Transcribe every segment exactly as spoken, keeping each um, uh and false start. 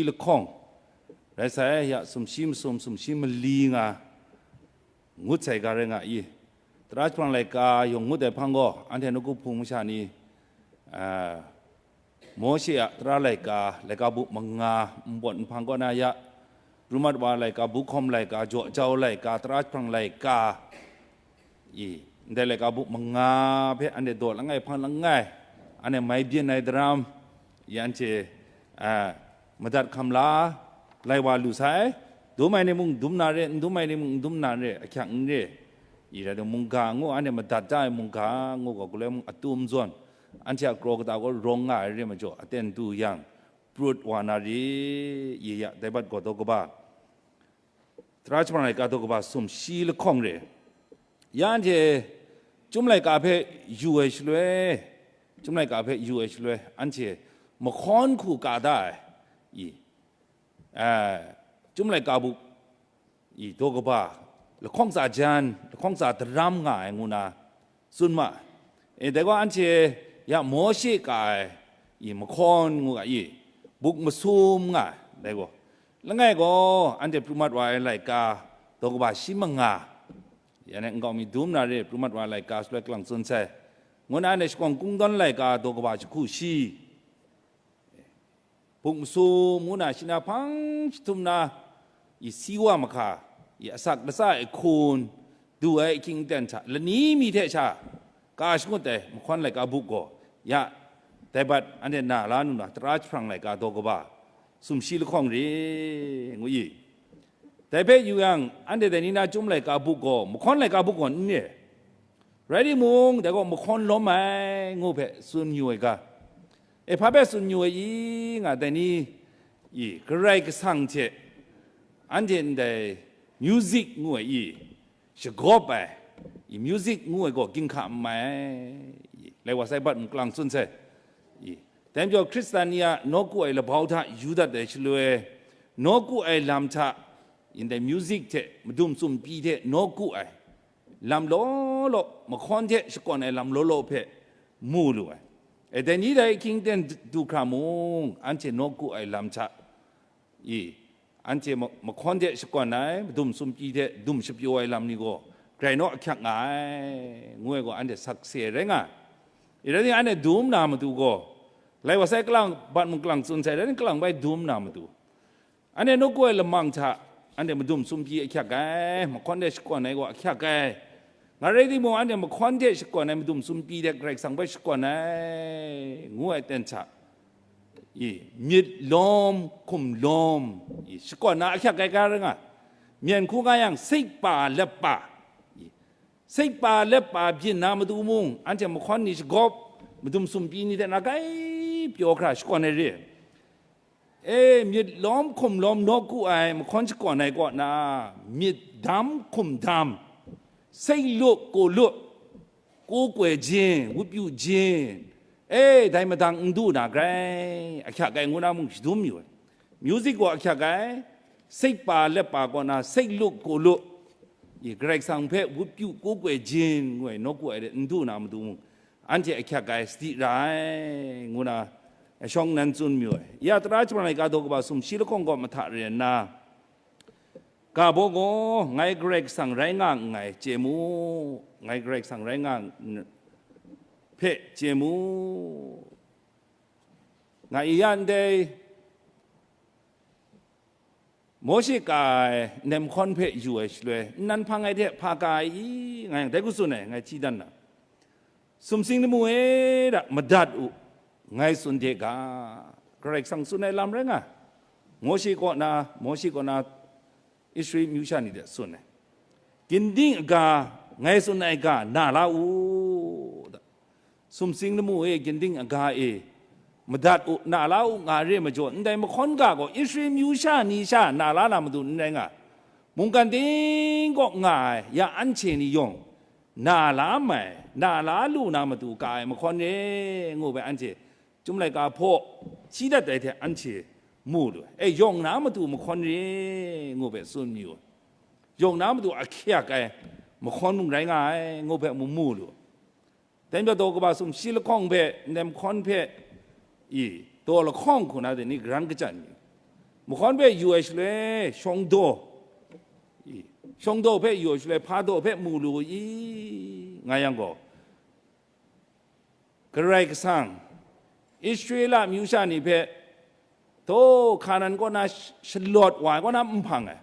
lahkawng rai sai, ya sumshi masum, sumshi mali nga ngut sai ga rai nga i. Tara jahprang laika yawng ngut ai hpang gaw, anhte nawku hpung masha ni, a, Mawshe a tara laika, laika buk manga npawt nhpang kaw na ya, pru mat wa laika, bu hkawm laika, jaw jau laika, tara jahprang laika, i, ndai laika buk manga hpe anhte daw langai hpang langai, anhte mai byin ai daram, i, anhte, a, madat hkam la, lai wa lu sai, dum ai ni mung dum na re, n dum ai ni mung n dum na re, ahkyak n re, i, rai timung, mungga ngu, anhte madat da ai mungga ngu gaw, galoi mung atum zawn, anhte a kraw kata gaw rawng nga ai re majaw, aten du yang, prut wa na re, i, ya, dai bat gaw daw kaba, tara jahprang laika daw kaba sumshi lahkawng re. Ya anhte chyum laika hpe yu ai shaloi, chyum laika hpe yu ai shaloi, anhte mahkawn hku ka da ai, i, a, chyum laika buk, i, daw kaba, lahkawng tsa jan, lahkawng tsa daram nga ai ngu na, tsun ma ai. E, dai gaw anhte ya Mawshe ka ai, i, mahkawn ngu ga i, buk masum nga ai, dai gaw. Langai gaw, anhte pru mat wa ai laika, daw kaba shi manga, ya ne nkau mi dum na re, pru mat wa ai laika, shaloi kalang tsun sai, ngu na anhte shakawn kungdawn laika, daw kaba jahku shi, buk masum ngu na shi na hpang jahtum na, i, si wa mahka, i, asak latsa e hkun, du ai ahkying aten hta, lani mi hte sha, ka shangut ai mahkawn laika buk gaw, ya, dai bat anhte na la nu na, tara jahprang laika daw kaba, sumshi lahkawng re, ngu i. Dai hpe yu yang, anhte dai ni na chyum laika buk gaw, mahkawn laika buk gaw n re. Rai timung, dai gaw mahkawn lawm ai, ngu hpe tsun yu ai ga. E, hpa hpe tsun yu ai i, nga dai ni, i, Karai Kasang hte anhte ndai music ngu ai i, shagawp ai, i, music ngu ai gaw ginhka n mai ai, i, lai wa sai bat mung kalang tsun sai, i, dai majaw Hkristan ni a nawku ai labau hta yu dat ai shaloi, nawku ai lam hta, i, ndai music hte madum sumpi hte nawku ai lam law law, mahkawn hte shakawn ai lam law law hpe mu lu ai. E, dai ni dai ahkying aten du hkra mung, anhte nawku ai lam hta, i, anhte ma-, mahkawn hte shakawn ai, madum sumpi hte dum shapyaw ai lam ni gaw, grai naw ahkyak nga ai, ngu ai gaw, anhte sakse rai nga ai. I rai timung, anhte dum na matu gaw, lai wa sai kalang, bat mung kalang tsun sai, rai timung, kalang bai dum na matu, anhte nawku ai lamang hta, anhte madum sumpi ahkyak ai, mahkawn hte shakawn ai gaw ahkyak ai. Nga rai timung, anhte mahkawn hte shakawn ai, madum sumpi hte Karai Kasang hpe shakawn ai, ngu ai aten hta, i, myit lawm hkum lawm, i, shakawn na ahkyak ai ga rai nga, myen hku nga yang, sekpa letpa, i, sekpa letpa byin na matu mung, anhte mahkawn ni shagawp, madum sumpi ni hte na grai pyaw hkra shakawn ai re. E, myit lawm hkum lawm nawku ai mahkawn shakawn ai kaw na, myit dam hkum dam, sek luk ku luk, ku koi jin, wup yu jin, e, dai madang n du na grai ahkyak ai ngu na mung shadum yu ai. Music gaw ahkyak ai, sekpa letpa kaw na sek luk ku luk, i, Karai Kasang hpe wup yu ku koi jin ngu ai nawku ai de n du na matu mung, anhte ahkyak ai, sadi ra ai, ngu na, shawng nnan tsun mayu ai. Ya tara jahprang laika daw kaba sumshi lahkawng kaw mahta re nna, ga baw gaw, ngai Karai Kasang rai nga nngai, chye mu, ngai Karai Kasang rai nga n-, hpe chye mu, nga i ya ndai, Mawshe ka ai ndai mahkawn hpe yu ai shaloi, nnan hpang ai hte hpa ka ai i, nga yang dai hku tsun ai, ngai hti dan na. Sumsing lamu e da, madat u, ngai tsun de ga, Karai Kasang tsun ai lam rai nga, Mawshe kaw na, Mawshe kaw na Israel myu sha ni de tsun ai. Ginding aga, ngai tsun ai ga, na la u, da. Sumsing lamu e, ginding aga e, madat u, na la u nga re majaw, ndai mahkawn ga gaw Israel myu sha ni sha na la na matu n rai nga, mungkan ting kaw nga ai ya anhte ni yawng, na la mai, na la lu na matu ka ai mahkawn re, ngu bai anhte Chyum laika hpaw hti dat ai hte anhte mu lu ai. E, yawng na matu mahkawn re ngu hpe tsun mayu ai. Yawng na matu ahkyak ai mahkawn mung rai nga ai ngu hpe mu, mu lu ai. Dai majaw daw kaba sumshi lahkawng hpe, ndai mahkawn hpe, i, daw lahkawng hku na dai ni garan kachyan yu. Mahkawn hpe yu ai shaloi, shawng daw, i, shawng daw hpe yu ai shaloi, hpa daw hpe mu lu i, nga yang gaw, Karai Kasang, Israela amyu sha ni hpe, taw, Hkanan kaw na sh-, shalawt wa ai kaw na n hpang ai.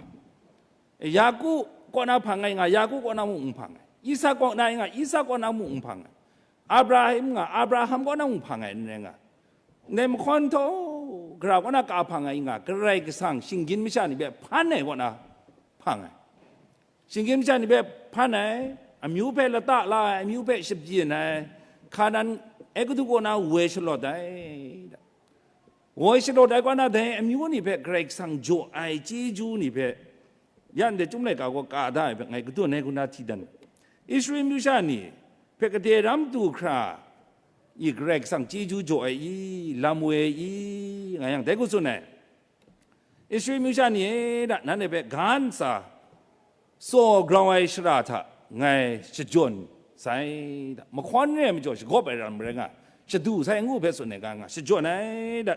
Yaku kaw na hpang ai nga, Yaku kaw na mung n hpang ai. Isak kaw na nga, Isak kaw na mung n hpang ai. Abraham nga, Abraham kaw na mung hpang ai, n rai nga. Ndai mahkawn htaw, gara kaw na ka hpang ai nga, Karai Kasang, shinggyim masha ni hpe hpan ai kaw na hpang ai. Shinggyim masha ni hpe hpan ai, amyu hpe lata la ai, amyu hpe shabyin ai, Hkanan Egutu kaw na woi shalawt ai. Woi shalawt ai kaw na dai amyu ni hpe Karai Kasang jaw ai chyeju ni hpe, ya ndai Chyum laika gaw ka da ai hpe ngai kadawn ai hku na hti dan. Israel amyu sha ni hpe kadai ram du hkra i Karai Kasang chyeju jaw ai i, lam woi ai i, nga yang dai hku tsun ai. Israel amyu sha ni e, da, nanhte hpe ga ntsa tsaw grau ai shara hta ngai shajawn sai, da, mahkawn re ai majaw shagawp ai ram rai nga, shadu sai ngu hpe tsun ai ga nga, shajawn ai, da,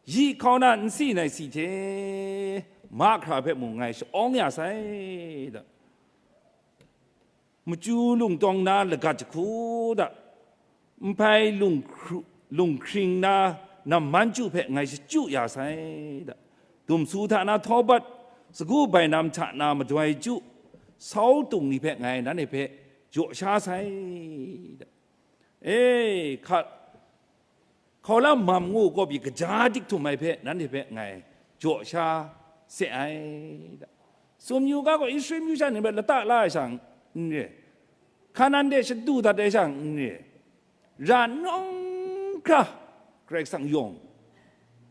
yi hkau na nsi nai si hte mahkra hpe mung ngai sha-awng ya sai, da, machyu lungtawng na lagat jahku, da, nhpai lunghkru-, lunghkring na namman chyu hpe ngai shachyu ya sai, da, dumsu hta na htawbat, sagu bainam hta na madoi chyu, sau tung ni hpe ngai nanhte hpe jaw sha sai, da. E, hka-, hkaulam mam ngu kawp i kaja dik htum ai hpe nanhte hpe ngai jaw sha se ai, da. Sumyu ga gaw Israel amyu sha ni hpe lata la ai sha n re, Hkanan de shadu dat ai sha n re, ra nawng hkra Karai Kasang yawng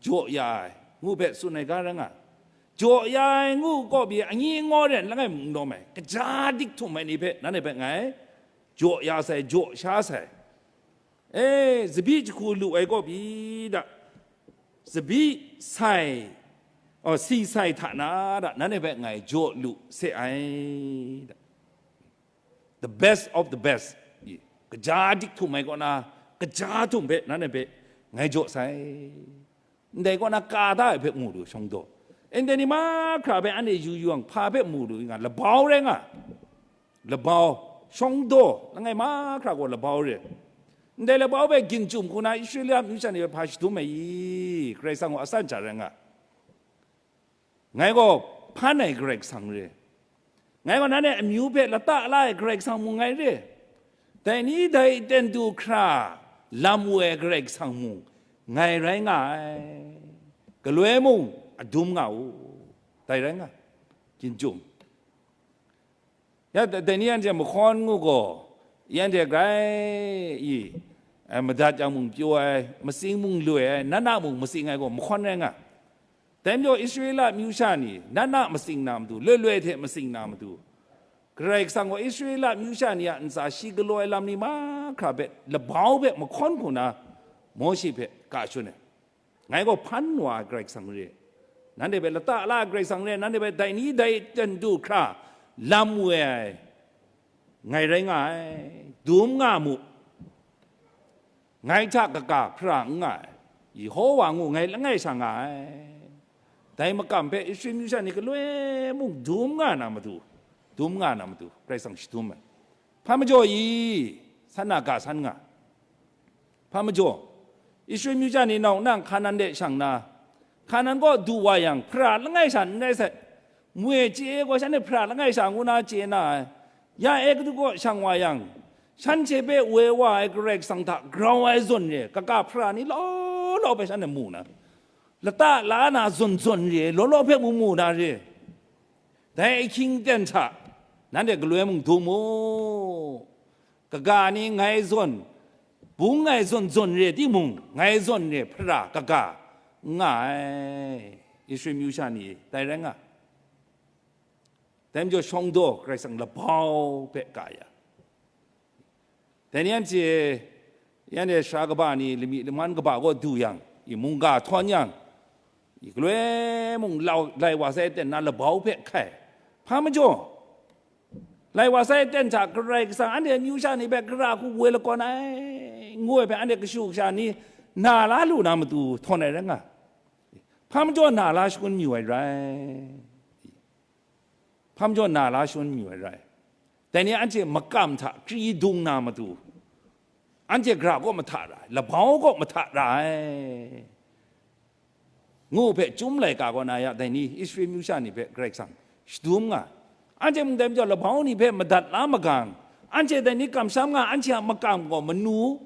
jaw ya ai ngu hpe tsun ai ga rai nga. Jaw ya ai ngu kawp i, angyi angaw re ai langai mung n lawm ai, kaja dik htum ai ni hpe nanhte hpe ngai jaw ya sai, jaw sha sai. E, tsabyi jahku lu ai kawp i, da, tsabyi sai, oh, si sai hta na, da, nanhte hpe ngai jaw lu se ai, da. The best of the best. I, kaja dik htum ai kaw na, kaja htum hpe nanhte hpe ngai jaw sai. Ndai kaw na ka da ai hpe mu lu, shawng daw. Ndai ni mahkra hpe anhte yu yu yang, hpa hpe mu lu nga, labau rai nga. Labau, shawng daw, langai mahkra gaw labau re. Ndai labau hpe ginjum hku na Israela amyu sha ni hpe hpa shadum ai i, Karai Kasang gaw asan hta rai nga. Ngai gaw hpan ai Karai Kasang re. Ngai gaw nanhte amyu hpe lata la ai Karai Kasang mung ngai re. Dai ni dai ten du hkra lam woi ai Karai Kasang mung ngai rai nga ai. Galoi mung adum nga u. Dai rai nga. Ginjum. Ya, da-, dai ni anhte mahkawn ngu gaw, anhte grai i, eh, madat yang mung pyaw ai, matsing mung loi ai, nat na mung matsing ai gaw mahkawn rai nga. Dai majaw Israela amyu sha ni, nat na matsing na matu, loi loi hte matsing na matu, Karai Kasang gaw Israela amyu sha ni a ntsa shi galaw ai lam ni mahkra hpe, labau hpe mahkawn hku na, Mawshe hpe ka shun ai. Ngai gaw hpan wa ai Karai Kasang re, nanhte hpe lata la ai Karai Kasang re, nanhte hpe dai ni dai ten du hkra lam woi ai, ngai rai nga ai, dum nga mu, ngai hta kaga hpara n nga ai, Yehowa ngu ngai langai sha nga ai. Dai makam hpe Israel amyu sha ni galoi mung dum nga na matu, dum nga na matu, Karai Kasang shadum ai. Hpa majaw i, san na ga san nga. Hpa majaw, Israel amyu sha ni nau nang Hkanan de shang na, Hkanan kaw du wa yang, hpara langai sha n rai sai. Mwe chye gaw shanhte hpara langai sha ngu na chye na ai. Ya Egutu kaw shang wa yang, shanhte hpe woi wa ai Karai Kasang hta grau ai zawn re, kaga hpara ni law law hpe shanhte mu na, lata la na zawn zawn re, law law hpe mu mu na re. Dai ahkying aten hta, nanhte galoi mung dum mu. Kaga ni ngai zawn, bung ngai zawn zawn re timung, ngai zawn re hpara kaga n nga ai, Israel amyu sha ni dai rai nga. Dai majaw shawng daw Karai Kasang labau hpe ga ya. Dai ni anhte, anhte sara kaba ni lami laman kaba kaw du yang, i mungga htawn yang, i galoi mung lau, lai wa sai aten na labau hpe hkai. Hpa majaw, lai wa sai aten hta Karai Kasang anhte amyu sha ni hpe gara hku woi lakawn ai, ngu ai hpe anhte kashu kasha ni na la lu na matu htawn ai rai nga. Hpa majaw na la shangun mayu ai rai? Hpa majaw na la shangun mayu ai rai? Dai ni anhte makam hta kri dung na matu, anhte gara kaw mahta ra ai, labau kaw mahta ra ai, ngu hpe Chyum laika kaw na ya dai ni, Israel myu sha ni hpe Karai Kasang shadum nga ai. Anhte mung dai majaw labau ni hpe madat la magang, anhte dai ni kamsham nga, anhte a makam gaw manu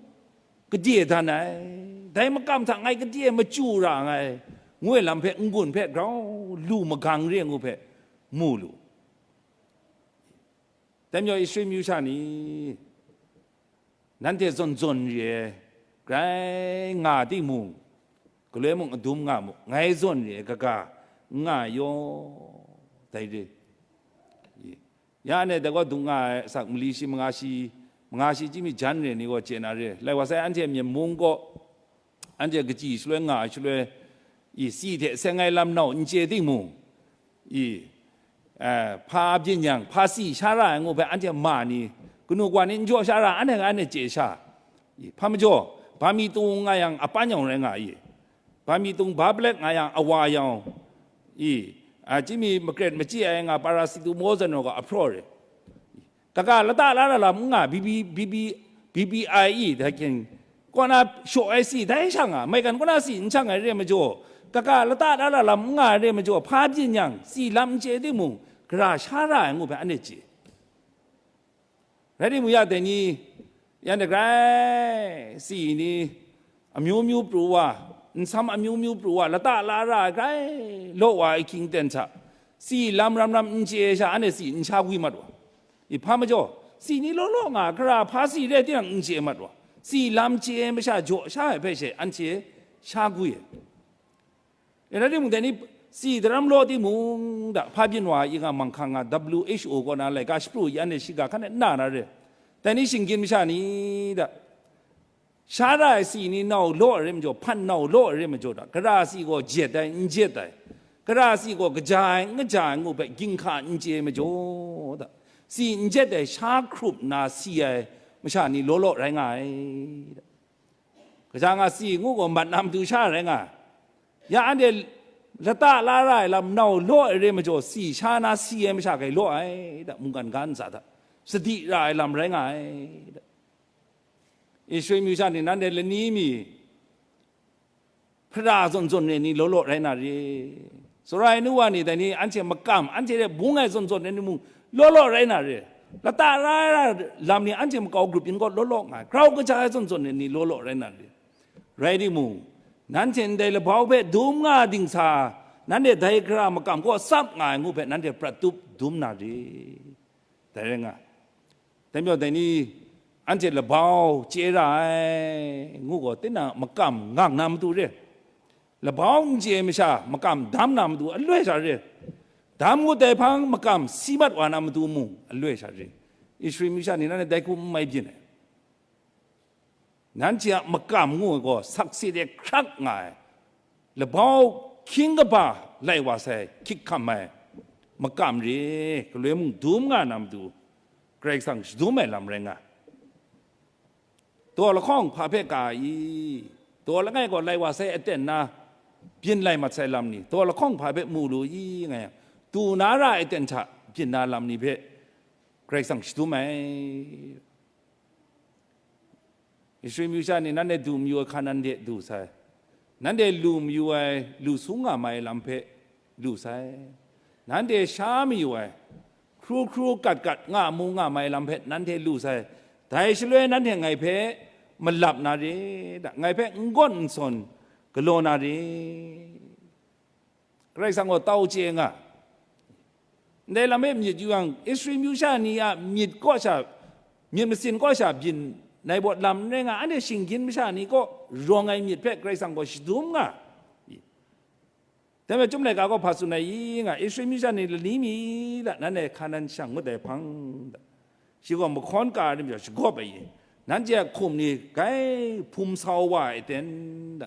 gade dan ai, dai makam hta ngai gade machyu ra nngai, ngu ai lam hpe n-gun hpe grau lu magang re ngu hpe mu lu. Dai majaw Israel myu sha ni, nanhte zawn zawn re ai, grai nga timung, galoi mung adum nga mu, ngai zawn re ai kaga n nga yaw, dai re. Ya anhte dai gaw dung nga ai asak mali shi manga shi, manga shi chyim mi jan re ni gaw chye na re. Lai wa sai, anhte Myen mung gaw, anhte kachyi shaloi nga ai shaloi, i, si hte seng ai lam nau n chye timung, i, eh, hpa byin yang, hpa si sha ra ai ngu hpe anhte ma ni, kanu kawa ni n jaw sha ra, anhte nga anhte chye sha. I, hpa majaw, ba mi tung nga yang, apan yawng rai nga i, ba mi tung ba palek nga yang, awa yawng, i, a, chyim mi makret machyi ai nga, parasitamo zawn gaw ahpraw re. Kaga lata la ra lam n nga, B B, B B, B B I E, dai hkying kaw na shaw ai si, dai sha nga, maigan kaw na si n shang ai re ai majaw, kaga lata la ra lam n nga ai re ai majaw, hpa byin yang, si lam n chye timung, gara sha ra ai ngu hpe anhte chye. Rai timung, ya dai ni, yan de grai, si ni, amyu myu pru wa, nsam amyu myu pru wa, lata la ra ai grai law wa ai hkying ten hta, si lam ram ram n chye sha, anhte si n sha gwi mat wa. I, hpa majaw, si ni law law nga, gara hpa si rai tinang n chye mat wa. Si lam chye ai masha jaw sha ai hpe she anhte sha gwi ai. E, rai timung, dai ni si daram law timung da, hpa byin wa i nga, manghkang nga, W H O kaw na laika shapru yan e shiga hkan e na na re. Dai ni shinggyim masha ni da, sha ra ai si ni nau law ai re majaw, hpan nau law ai re majaw da, gara si gaw jet ai, n jet ai, gara si gaw kaja ai, n kaja ai ngu hpe ginhka n chye ai majaw da, si n jet ai sha hkrup nna si ai masha ni law law rai nga ai da. Kaja nga si ngu gaw mat na matu sha rai nga ai. Ya anhte lata la ra ai lam nau law ai re majaw, si sha na si ai masha grai law ai da, mungkan ga ntsa hta sadi ra ai lam rai nga ai da. Israel myu sha ni, nanhte lani mi hpara zawn zawn re ni law law rai na re. Sara ai nu wa ni dai ni, anhte makam, anhte hte bung ai zawn zawn re ni mung law law rai na re. Lata ra ai lam ni anhte makau grup yin kaw law law nga ai, grau kaja ai zawn zawn re ni law law rai na re. Rai timung, nanhte ndai labau hpe dum nga dingsa, nanhte dai gara makam kaw tsap nga ai ngu hpe nanhte prat tup dum na re. Dai rai nga ai. Dai majaw dai ni, anhte labau chye ra ai ngu gaw, tinang makam ngang na matu re. Labau n chye ai masha makam dam na matu aloi sha re. Dam ngut ai hpang makam si mat wa na matu mung aloi sha re. Israel myu sha ni, nanhte dai hku n mai byin ai. Nanhte a makam ngu ai gaw sakse de hkrak nga ai, labau hkying kaba lai wa sai hkyik hkam ai makam re, galoi mung dum nga na matu, Karai Kasang shadum ai lam rai nga ai. Daw lahkawng hpa hpe ka i? Daw langai gaw lai wa sai aten na byin lai mat sai lam ni, daw lahkawng hpa hpe mu lu i, nga yang, du na ra ai aten hta byin na lam ni hpe Karai Kasang shadum ai. Israel myu sha ni, nanhte du mayu ai Hkanan de du sai, nanhte lu mayu ai, lu sung nga mai lam hpe lu sai, nanhte sha mayu ai, hkru hkru gat gat nga mu nga mai lam hpe nanhte lu sai, dai shaloi nanhte ngai hpe malap na re, da, ngai hpe n gawn n sawn galaw na re. Karai Kasang gaw tau chye nga. Ndai lam e myit yu yang, Israel myu sha ni a myit kaw sha, myit masin kaw sha byin Naibawt lam n rai nga, anhte shinggyim masha ni kaw rawng ai myit hpe Karai Kasang gaw shadum nga. Dai hpe Chyum laika gaw hpa tsun ai i nga, Israel myu sha ni lani mi la, nanhte Hkanan shang ngut ai hpang da. Shi gaw mahkawn ka ai rim jau shagawp ai i, nanhte a hkum ni grai hpum sau wa ai ten da,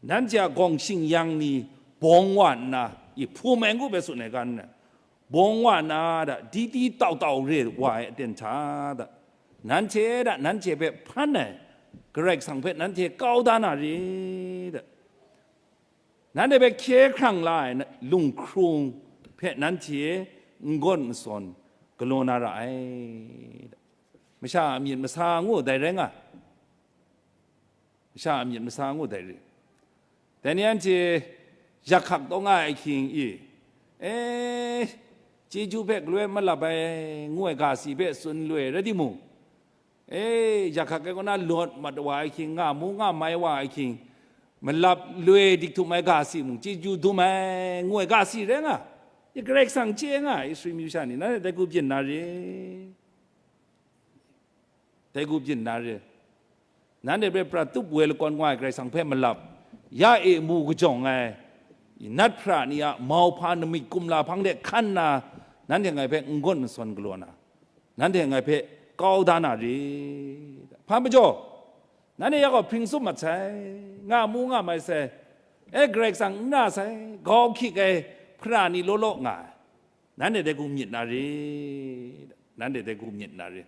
nanhte a gawng shing-yang ni bawng wa nna, i hpum ai ngu hpe tsun ai ga nna, bawng wa nna da, di di tau tau re wa ai aten hta da, nanhte da, nanhte hpe hpan ai Karai Kasang hpe nanhte kau da na re da. Nanhte hpe hkye hkrang la ai lung hkrung hpe nanhte n gawn n sawn galaw na ra ai. Masha a myit masa ngu dai rai nga, masha a myit masa ngu dai rai. Dai ni anhte yak hkak taw nga ai ahkying i, e, chyeju hpe galoi malap ai ngu ai ga si hpe tsun lu ai rai timung, e, yak hkak ai kaw na lawt mat wa ai ahkying, nga mu nga mai wa ai ahkying, malap loi dik htum ai ga si mung, chyeju dum ai ngu ai ga si rai nga. I Karai Kasang chye nga ai Israel myu sha ni, nanhte dai hku byin na re. Dai hku byin na re. Nanhte hpe prat tup woi lakawn wa ai Karai Kasang hpe malap, ya e mu kajawng ai, i nat hpra ni a mauhpa namik kumla hpang de hkan nna, nanhte ngai hpe n gawn n sawn galaw na, nanhte ngai hpe kau da na re. Hpa majaw, nanhte ya gaw hpring tsup mat sai, nga mu nga mai sai, e, Karai Kasang n ra sai, gau hkyik ai hpara ni law law nga ai, nanhte dai hku myit na re, nanhte dai hku myit na re.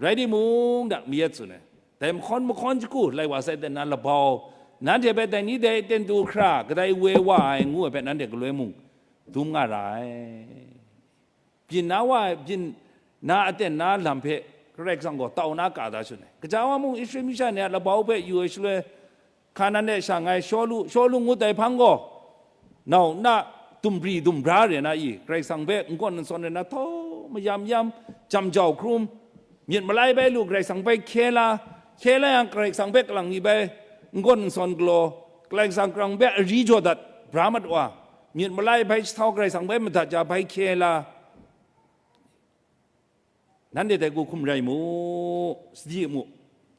Rai timung, da, mayat tsun ai, dai mahkawn mahkawn shagu lai wa sai, dai na labau, nanhte hpe dai ni dai aten du hkra kadai woi wa ai ngu ai hpe nanhte galoi mung dum nga ra ai. Byin na wa ai, byin na aten na lam hpe Karai Kasang gaw tau na ka da shun ai. Kaja wa mung Israel myu sha ni a labau hpe yu ai shaloi, Hkanan de sha ngai Shawlu, Shawlu ngut ai hpang gaw, nau na dumbri dumbra re na i, Karai Kasang hpe n gawn n sawn re na, htaw mayam yam, jam jau hkrum, myit malai bai lu Karai Kasang bai hkye la, hkye la yang Karai Kasang hpe kalang mi bai n gawn n sawn galaw, Karai Kasang kalang hpe ari jaw dat bra mat wa, myit malai bai jahtau Karai Kasang bai madat ja bai hkye la. Nanhte dai hku hkum rai mu, sadi mu,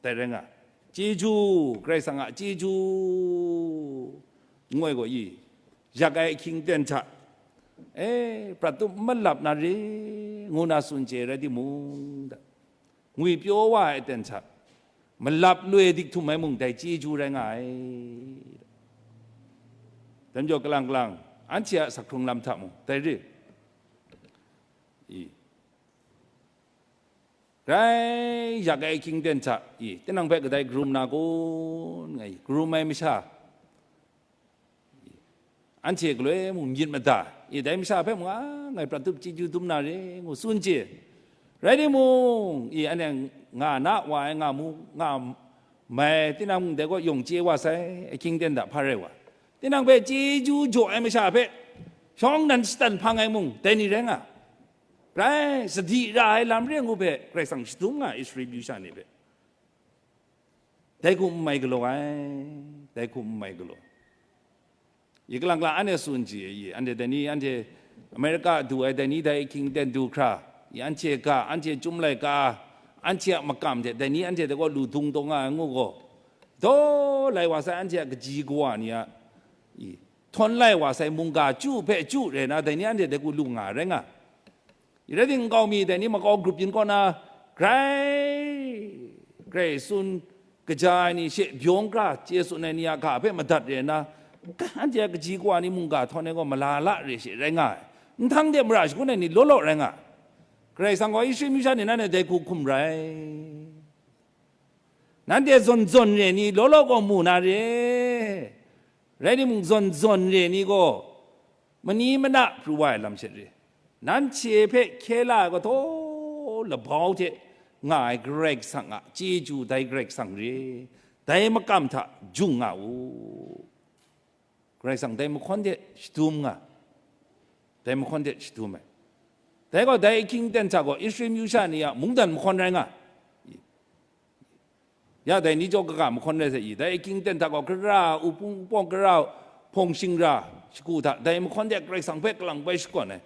dai rai nga, chyeju, Karai Kasang a chyeju, ngu ai gaw i, yak ai ahkying ten hta, e, prat tup malap na re, ngu na tsun chye rai timung, da, ngwipyaw wa ai ten hta, malap loi dik htum ai mung dai chyeju rai nga ai. Dai majaw kalang kalang, anhte a sak hkrung lam hta mung, dai re. I. Grai yak ai ahkying ten hta i, tinang hpe kadai karum na kun, nga i, karum ai masha, anhte galoi mung myit mada i, dai masha hpe mung, a, ngai prat tup chyeju dum na re, ngu tsun chye. Rai timung, i, anhte nga na wa ai, nga mu, nga mai, tinang mung dai gaw yawng chye wa sai, ahkying ten hta hpa rai wa. Tinang hpe chyeju jaw ai masha hpe shawng nan shatan hpang ai mung, dai ni rai nga. Grai sadi ra ai lam re ngu hpe Karai Kasang shadum nga ai Israel myu sha ni hpe. Dai hku n mai galaw ai, dai hku n mai galaw. I kalang kalang anhte tsun chye ai, i anhte dai ni, anhte America du ai dai ni dai ahkying ten du hkra, i anhte ga, anhte chyum laika, anhte a makam hte dai ni anhte dai gaw lu dung taw nga ai ngu gaw, daw lai wa sai anhte a kaji kawa ni a, i, htawn lai wa sai mungga chyu hpe chyu rai na, dai ni anhte dai hku lu nga rai nga. I rai timung, nkau mi dai ni makau grup yin kaw na, grai, grai tsun kaja ai ni she byawng kra chye tsun ai ni a ga hpe madat re na, anhte a kaji kawa ni mungga htawn ai gaw mala la re she rai nga ai. Nhtang de mara shagun ai ni law law rai nga ai. Karai Kasang gaw Israel myu sha ni nanhte dai hku hkum rai. Nanhte zawn zawn re ni law law gaw mu na re. Rai timung, zawn zawn re ni gaw mani mana pru wa ai lam she re. Nanhte hpe hkye la ai gaw htaw labau hte nga ai Karai Kasang a chyeju dai Karai Kasang re, dai makam hta jung nga u. Karai Kasang dai mahkawn hte shadum nga, dai mahkawn hte shadum ai. Dai gaw dai ahkying ten hta gaw Israel myu sha ni a mungdan mahkawn rai nga. Ya dai ni jaw kaga mahkawn rai sai i, dai ahkying ten hta gaw gara, upung upawng gara, hpawng shingra, shagu hta, dai mahkawn de Karai Kasang hpe kalang bai shakawn ai.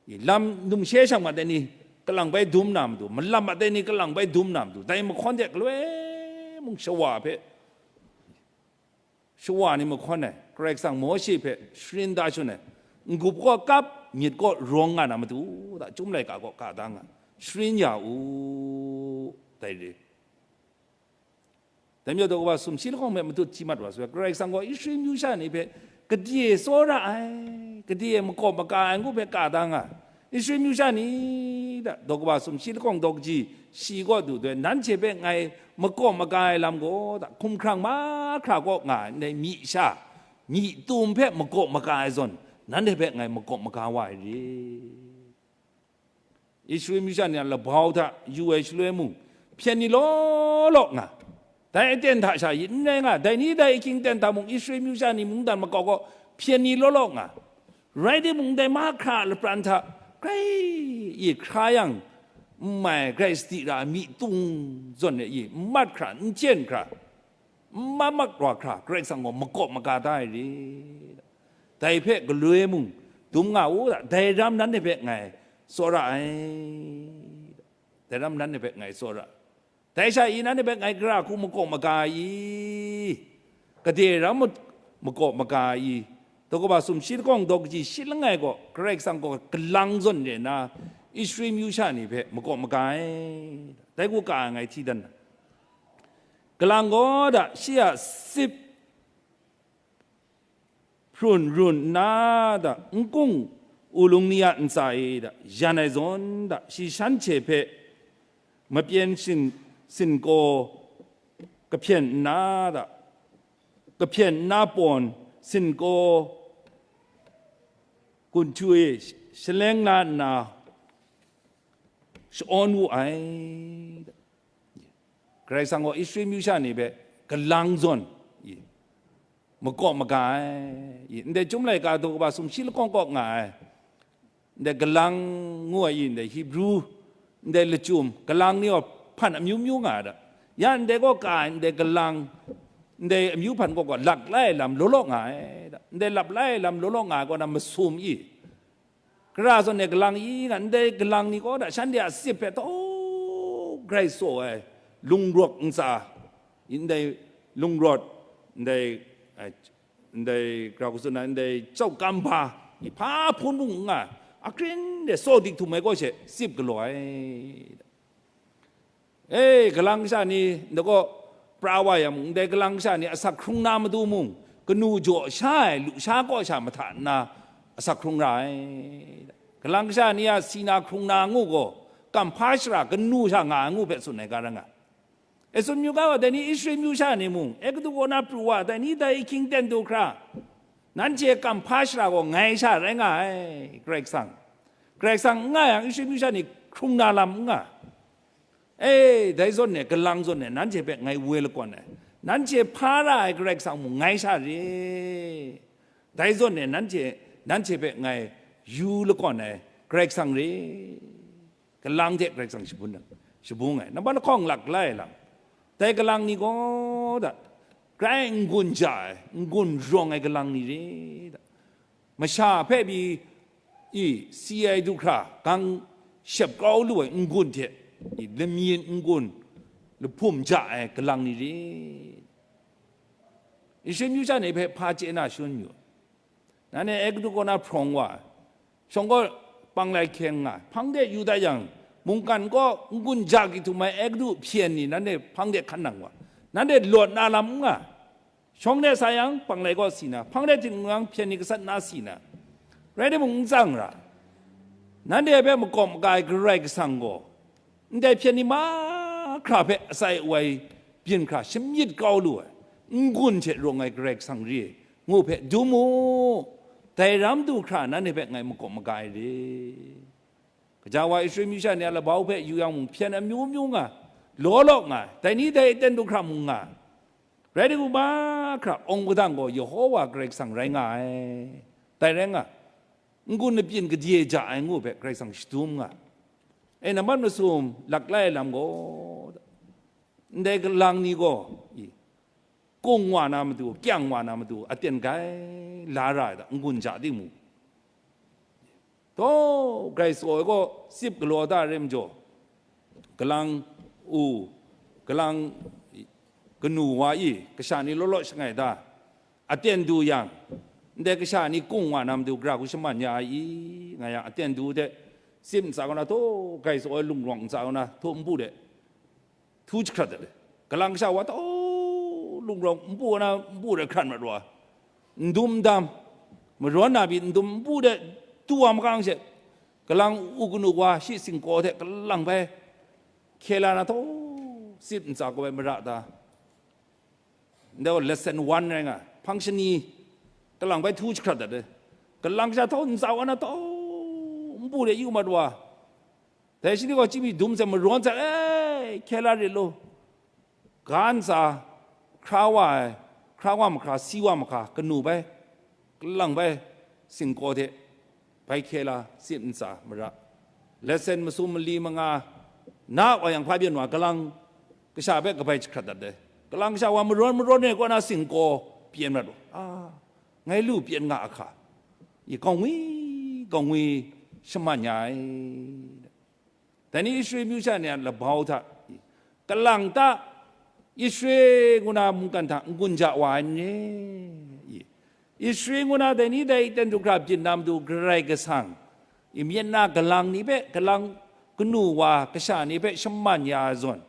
I, lam numshe shang mat ai ni kalang bai dum na matu, malam mat ai ni kalang bai dum na matu, dai mahkawn de galoi mung shawa hpe, shawa ni mahkawn ai, Karai Kasang Mawshe hpe sharin da shun ai, n-gup kaw kap, myit kaw rawng nga na matu, da, Chyum laika kaw ka da nga, sharin ya u, dai re. Dai majaw daw kaba sumshi lahkawng hpe matut hti mat wa sai, Karai Kasang gaw Israel myu sha ni hpe gade tsawra ai, gade makawp maka ai ngu hpe ka da nga, Israel myu sha ni, da, daw kaba sumshi lahkawng daw kaji shi kaw du doi, nanhte hpe ngai makawp maka ai lam gaw, da, hkumhkrang mahkra kaw nga ai ndai myi sha, myi tum hpe makaw maka ai zawn, nanhte hpe ngai makaw maka wa ai re. Israel masha ni a labau hta yu ai shaloi mung, hpyen ni law law nga, dai aten hta sha yin n rai nga, dai ni dai ahkying ten hta mung Israel masha ni mungdan makau kaw hpyen ni law law nga, rai timung, dai mahkra lapran hta grai i hkra yang, n mai grai sadi ra ai myi tum zawn e i n mat hkra, n jen hkra, n mamak wa hkra, Karai Kasang gaw makaw maka da ai re. Dai hpe galoi mung dum nga u, dai ram nanhte hpe ngai tsawra ai, dai ram nanhte hpe ngai tsawra. Dai sha i nanhte hpe ngai gara hku makaw maka i, gade ram makaw maka i, daw kaba sumshi lahkawng daw kaji shi langai gaw Karai Kasang gaw galang zawn re nna, Israel masha ni hpe makaw maka ai, dai hku ka ai ngai hti dan na. Galang gaw da shi a sip hprun run nna da, nkung ulung ni a ntsa e da, yan ai zawn da, shi shanhte hpe mapyen shin-, sinkaw kahpyen nna da, kahpyen nna pawn sinkaw gunhtu e shaleng la nna sha-awn wu ai. Karai Kasang gaw Israel masha ni hpe galang zawn i, makaw maka ai i, ndai Chyum laika daw kaba sumshi lahkawng kaw nga ai, ndai galang ngu ai i, ndai Hebru, ndai lachyum galang ni gaw hpan amyu myu nga ai da. Ya ndai kaw ka ai ndai galang, ndai amyu hpan kaw gaw lap la ai lam law law nga ai da. Ndai lap la ai lam law law nga ai kaw na masum i, gara zawn e galang i nga, ndai galang ni gaw da shanhte a sip hpe tau grai saw ai, lungrawt ntsa, ndai lungrawt, ndai, ai, ndai gara hku tsun ai, ndai chyau kam hpa, i hpa hpun mung n nga, ahkrin de saw dik htum ai kaw she sip galaw ai. E, galang kasha ni, ndai kaw pra wa yang mung, ndai galang kasha ni asak hkrung na matu mung, kanu jaw sha ai lusha kaw sha mahta nna asak hkrung ra ai. Galang kasha ni a si na hkrung na ngu gaw, kamhpa shara kanu sha nga ai ngu hpe tsun ai ga rai nga. E tsun myu ga wa, dai ni Israel masha ni mung, Egutu kaw na pru wa, dai ni dai ahkying ten du hkra, nanhte kamhpa shara gaw ngai sha rai nga ai, Karai Kasang. Karai Kasang n nga yang, Israel masha ni hkrung na lam n nga. E, dai zawn e, galang zawn e, nanhte hpe ngai woi lakawn ai, nanhte hpa ra ai Karai Kasang mung ngai sha re. Dai zawn e, nanhte, nanhte hpe ngai yu lakawn ai Karai Kasang re. Galang hte Karai Kasang shabun ai, shabung ai, nampat lahkawng lap la ai lam. Dai galang ni gaw da, grai n-gun ja ai, n-gun rawng ai galang ni re da. Masha hpe pyi i si ai du hkra, gang shep kau lu ai n-gun hte, i lamyin n-gun, lahpum ja ai galang ni re. Israel masha ni hpe hpa chye na shangun yu. Nanhte Egutu kaw na hprawng wa ai, shawng kaw panglai hkyeng nga ai, hpang de yu dat yang, mungkan kaw n-gun ja kyi htum ai Egutu hpyen ni nanhte hpang de hkan nang wa, nanhte lawt na lam n nga. Shawng de sa yang, panglai kaw si na, hpang de htingnu yang, hpyen ni gasat na si na, rai timung, n tsang ra. Nanhte hpe makawp maga ai Karai Kasang gaw, ndai hpyen ni mahkra hpe atsai wai byin hkra shamyit kau lu ai, n-gun hte rawng ai Karai Kasang re ai, ngu hpe dum u, dai ram du hkra nanhte hpe ngai makawp maga ai re. Kaja wa Israel masha ni a labau hpe yu yang mung, hpyen amyu myu nga, law law nga, dai ni dai aten du hkra mung nga, rai timung, mahkra awng padang gaw Yehova Karai Kasang rai nga ai. Dai rai nga, n-gun labyin kadye ja ai ngu hpe Karai Kasang shadum nga. E, nambat masum lap la ai lam gaw, ndai galang ni gaw, i, kung wa na matu, kyang wa na matu, aten grai la ra ai hta, n-gun ja timung. Taw, grai tsaw ai gaw, sip galaw da ai rai majaw, galang u, galang kanu wa i, kasha ni law law shangai da, aten du yang, ndai kasha ni kung wa na matu, gara hku shaman ya ai i, nga yang, aten du hte, sip ntsa kaw na, taw, grai tsaw ai lungrawng ntsa kaw na, htaw npu de, htu jahkrat ai. Galang kasha wa tau lungrawng npu na npu de hkran mat wa, ndum ndam, marawn na pyi ndum npu de tu wa makang she, galang u kanu wa shi singkaw hte galang bai hkye la na tau, sip ntsa kaw bai mara ta. Ndai gaw lesson one rai nga, hpang shani, Kalang bai htu jahkrat dat ai. Kalang kasha htau ntsa wa na htau npu de yu mat wa. Dai shi ni gaw chyi mi dum sai, marawn sai, "E, hkye la rit lu. Ga ntsa, hkra wa ai, hkra wa mahkra, si wa mahkra, kanu bai, kalang bai, singkaw hte bai hkye la, sit ntsa mara. Letsen masum mali manga, na wa yang hpa byin wa, kalang kasha hpe kabai jahkrat dat ai. Kalang kasha wa marawn marawn ai kaw na singkaw pyen mat wa. A, ngai lu pyen nga a hka. I gaw ngwi, gaw ngwi shaman ya ai." Dai ni Israel myu sha ni a labau hta, kalang ta, Israel ngu na mungkan hta n-gun ja wa ai n re? Israel ngu na dai ni dai aten du hkra byin na matu Karai Kasang, i myit na kalang ni hpe, kalang kanu wa kasha ni hpe shaman ya ai zawn,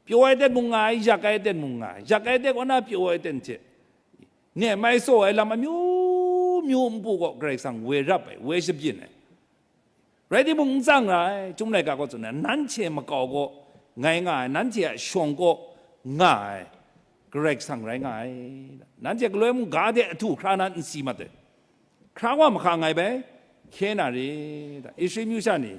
pyaw ai aten mung nga ai, yak ai aten mung nga ai, yak ai aten kaw na pyaw ai aten hte, nem ai tsaw ai lam amyu myu npu gaw Karai Kasang woi rap ai, woi shabyin ai. Rai timung, n tsang ra ai, Chyum laika gaw tsun ai, nanhte makau gaw ngai nga ai, nanhte a shawng gaw nga ai, Karai Kasang rai nga ai. Nanhte galoi mung ga de ahtu hkra na n si mat ai. Hkra wa mahka ngai bai hkye na re? Israel myu sha ni,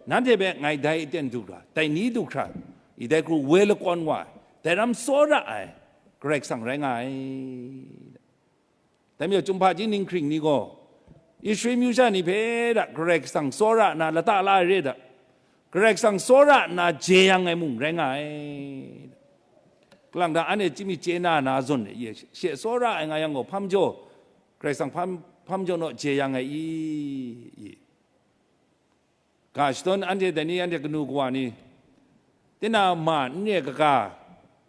nanhte hpe ngai dai aten du hkra, dai ni du hkra, i dai hku woi lakawn wa ai, dai ram tsawra ai, Karai Kasang rai nga ai. Dai majaw, Chyum hpaji ninghkring ni gaw Israel myu sha ni hpe da Karai Kasang tsawra nna lata la ai re da, Karai Kasang tsawra nna jeyang ai mung rai nga ai. Kalang ta anhte chye mi chye na na zawn de, ye she tsawra ai nga yang gaw, hpa majaw, Karai Kasang hpa, hpa majaw naw jeyang ai i? I. Ga shadawn anhte dai ni, anhte kanu kawa ni, tinang ma n re ai kaga,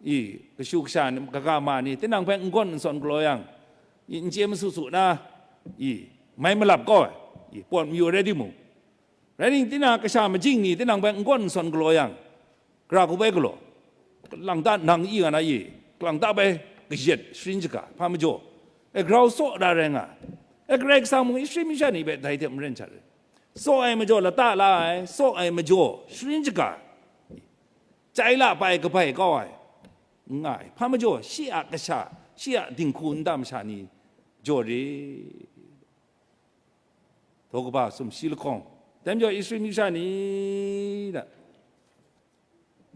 i, kashu kasha ni, kaga ma ni, tinang hpe n gawn n sawn galaw yang, i, n chye masu su na, i, mai malap kau ai, i, pawt mayu rai timung, rai ning, tinang kasha majing ni, tinang hpe n gawn n sawn galaw yang, gara hku bai galaw, kalang ta nang i nga na i, kalang ta bai kayat sharin shaga, hpa majaw, e, grau tsaw da rai nga, e, Karai Kasang mung Israel myu sha ni hpe dai hte maren sha rai. Tsaw ai majaw lata la ai, tsaw ai majaw sharin shaga, chyai la pai kabai kau ai, n nga ai. Hpa majaw shi a kasha, shi a dinghku nta masha ni jaw re. Daw kaba sumshi lahkawng, dai majaw Israel myu sha ni da,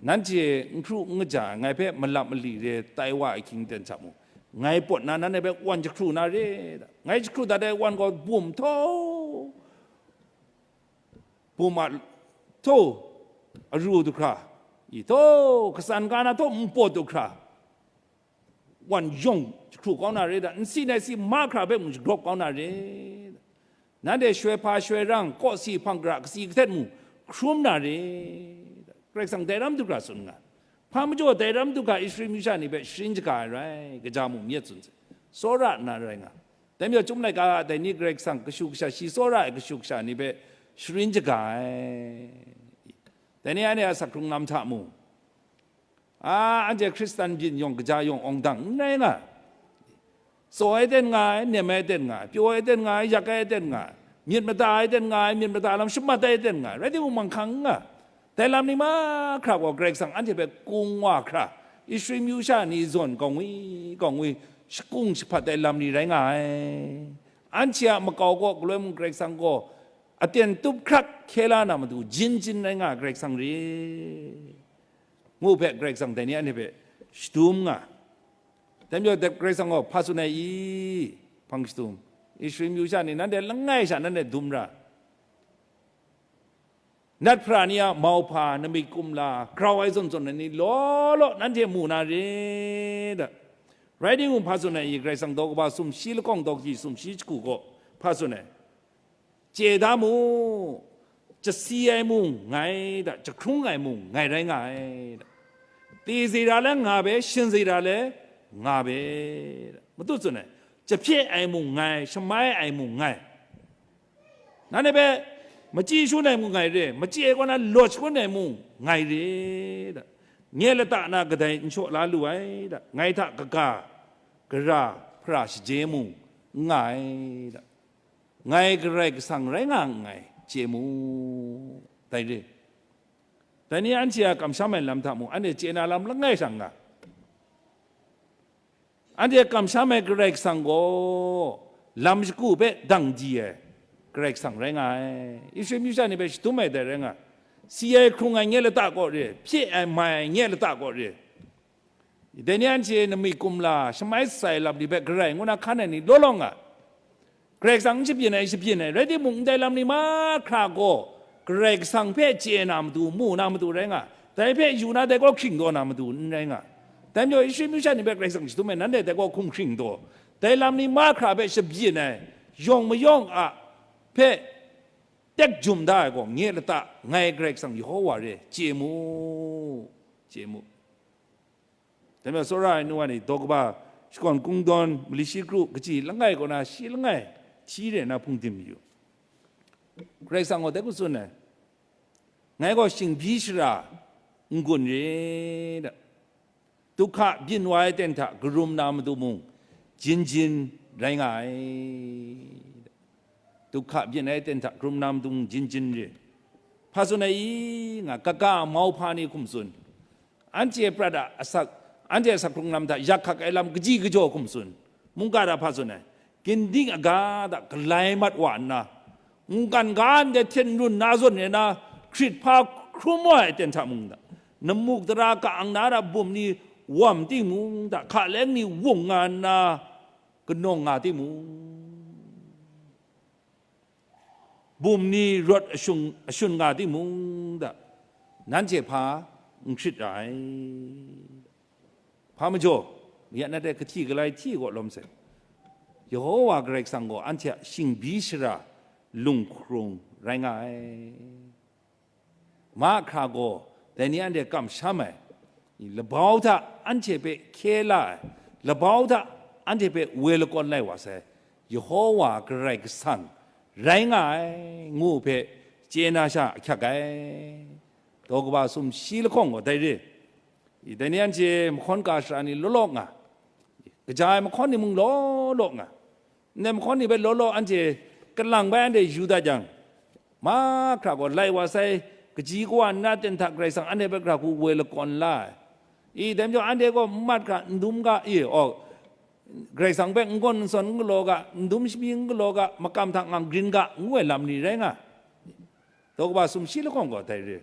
nanhte n hkru n kaja, ngai hpe malap mali re tai wa ai hkying ten hta mung, ngai pawt na nanhte hpe wan jahkru na re? Ngai jahkru dat ai wan gaw bum htaw, bum a htaw, aru du hkra, i htaw, katsan ka na htaw npawt du hkra, wan yawng jahkru kau na re da, nsi nai si ma hkra hpe mung jagrawp kau na re da, nanhte shoi hpa shoi rang, kawsi hpang gara, kasi kahtet mung hkrum na re da, Karai Kasang dai ram du hkra tsun nga. Hpa majaw dai ram du hkra Israel myu sha ni hpe sharin shaga ai rai, kaja mung myit tsun sai, tsawra nna rai nga. Dai majaw Chyum laika a dai ni Karai Kasang kashu kasha, shi tsawra ai kashu kasha ni hpe sharin shaga ai. Dai ni anhte a asak hkrung lam hta mung, a, anhte Hkristan byin yawng kaja yawng awng dang n rai nga, tsaw ai ten nga ai, nem ai ten nga ai, pyaw ai ten nga ai, yak ai ten nga ai, myit mada ai ten nga ai, myit mada lam shamat ai ten nga ai, rai timung, manghkang n nga. Dai lam ni mahkra gaw Karai Kasang anhte hpe kung wa hkra, Israel myu sha ni zawn gaw ngwi gaw ngwi shakung shahpat ai lam ni rai nga ai. Anhte a makau gaw galoi mung Karai Kasang gaw aten tup hkrak hkye la na matu jin jin rai nga ai Karai Kasang re, ngu hpe Karai Kasang dai ni anhte hpe shadum nga. Dai majaw, dai Karai Kasang gaw hpa tsun ai i? Hpang shadum, Israel myu sha ni, nanhte langai sha nanhte dum ra, nat hpra ni a mauhpa, namik kumla, grau ai zawn zawn ai ni law law nanhte mu na re da. Rai timung, hpa tsun ai i? Karai Kasang daw kaba sumshi lahkawng, daw kaji sumshi jahku gaw hpa tsun ai? Chye da mu, chasi ai mung ngai da, jahkrung ai mung ngai rai nga ai da, ti zira le nga be, shin zira le nga be da, matu tsun ai, jahpye ai mung ngai, shamai ai mung ngai, nanhte hpe machyi shun ai mung ngai re, machyi ai kaw na lawt shangun ai mung ngai re da, nye lata na kadai n shaw la lu ai da, ngai hta kaga, gara, hpara shaje mung n nga ai da. Ngai Karai Kasang rai nga nngai, chye mu, dai re. Dai ni anhte a kamsham ai lam hta mung, anhte chye na lam langai sha n nga. Anhte kamsham ai Karai Kasang gaw Lam shagu hpe dang di ai Karai Kasang rai nga ai. Israel myu sha ni hpe shadum ai dai rai nga ai. Si ai hkrung ai nye lata kaw re, hpye ai mai ai nye lata kaw re. Dai ni anhte namik kumla, shamai sai lam ni hpe garai ngu na hkan ai ni law law nga. Karai Kasang n shabyin ai, shabyin ai, rai timung, ndai lam ni mahkra gaw Karai Kasang hpe chye na matu, mu na matu rai nga. Dai hpe yu na, dai gaw hkring taw na matu n rai nga. Dai majaw, Israel myu sha ni hpe Karai Kasang shadum ai, nanhte dai gaw hkum hkring taw. Dai lam ni mahkra hpe shabyin ai, yawng mayawng a hpe tek jum da ai gaw, nye lata, ngai Karai Kasang Yehowa re, chye mu, chye mu. Dai majaw, tsawra ai nu wa ni, daw kaba, shakawn kungdawn, mali shi kru, kaji langai kaw na, shi langai, hti re na hpung dim yu. Karai Kasang gaw dai hku tsun ai, ngai gaw shingbyi shara n-gun re, da. Duhkra byin wa ai ten hta karum na matu mung, jin jin rai nga ai. Duhkra byin ai ten hta karum na matu mung, jin jin re. Hpa tsun ai i nga, kaga mauhpa ni hkum tsun. Anhte prat a asak, anhte asak hkrung lam hta yak hkak ai lam kaji kajaw hkum tsun. Mungga hta hpa tsun ai? Ginding aga hta galai mat wa nna, mungkan ga ndai hten run na zawn re na, hkrit hpa hkrum wa ai ten hta mung hta, namuk tara ka-ang na hta bum ni wam timung hta, hkaleng ni wung nga nna, kanawng nga timung, bum ni rawt ashung, ashun nga timung hta, nanhte hpa n hkrit ra ai. Hpa majaw, ya na hte kahti galai hti kaw lawm sai. Yehowa Karai Kasang gaw anhte a shingbyi shara lunghkrung rai nga ai. Mahkra gaw dai ni anhte kamsham ai, labau hta anhte hpe hkye la ai, labau hta anhte hpe woi lakawn lai wa sai, Yehowa Karai Kasang rai nga ai, ngu hpe chye na sha ahkyak ai. Daw kaba sumshi lahkawng gaw dai re. I, dai ni anhte mahkawn ka shara ni law law nga, kaja ai mahkawn ni mung law law nga, ndai mahkawn ni hpe law law anhte kalang bai anhte yu dat yang, mahkra gaw lai wa sai, kaji kawa nna ten hta Karai Kasang anhte hpe gara hku woi lakawn la ai. I, dai majaw anhte gaw n mat hkra, n dum ga, i, aw, Karai Kasang hpe n gawn n sawn n galaw ga, n dum shami n galaw ga, makam hta ngang grin ga, ngu ai lam ni rai nga. Daw kaba sumshi lahkawng gaw dai re.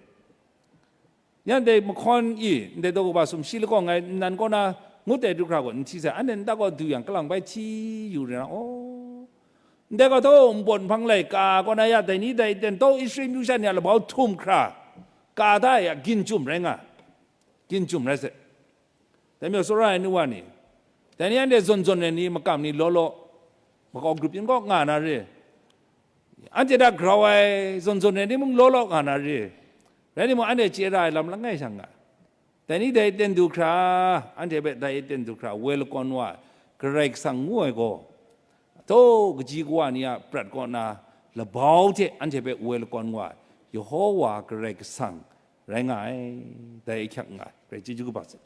Yan dai mahkawn i, ndai daw kaba sumshi lahkawng ngai nnan kaw na ngut ai du hkra gaw n hti sai, anhte nta gaw du yang kalang bai hti yu re na, aw, ndai gaw htaw npawt nhpang lai ka kaw na ya, dai ni dai ten taw Israel myu sha ni a labau htum hkra ka da ya, gin chyum rai nga, gin chyum rai sai. Dai majaw, tsawra ai nu wa ni, dai ni anhte zawn zawn ai ni, makam ni law law, makau grup yin kaw nga na re. Anhte hta grau ai zawn zawn ai ni mung law law nga na re. Rai timung, anhte chye ra ai lam langai sha nga. Dai ni dai ten du hkra, anhte hpe dai ten du hkra, woi lakawn wa ai Karai Kasang ngu ai gaw, htaw kaji kawa ni a prat kaw na labau hte anhte hpe woi lakawn wa ai Yehowa Karai Kasang rai nga ai, dai ahkyak nga ai. Rai chyeju kaba sai.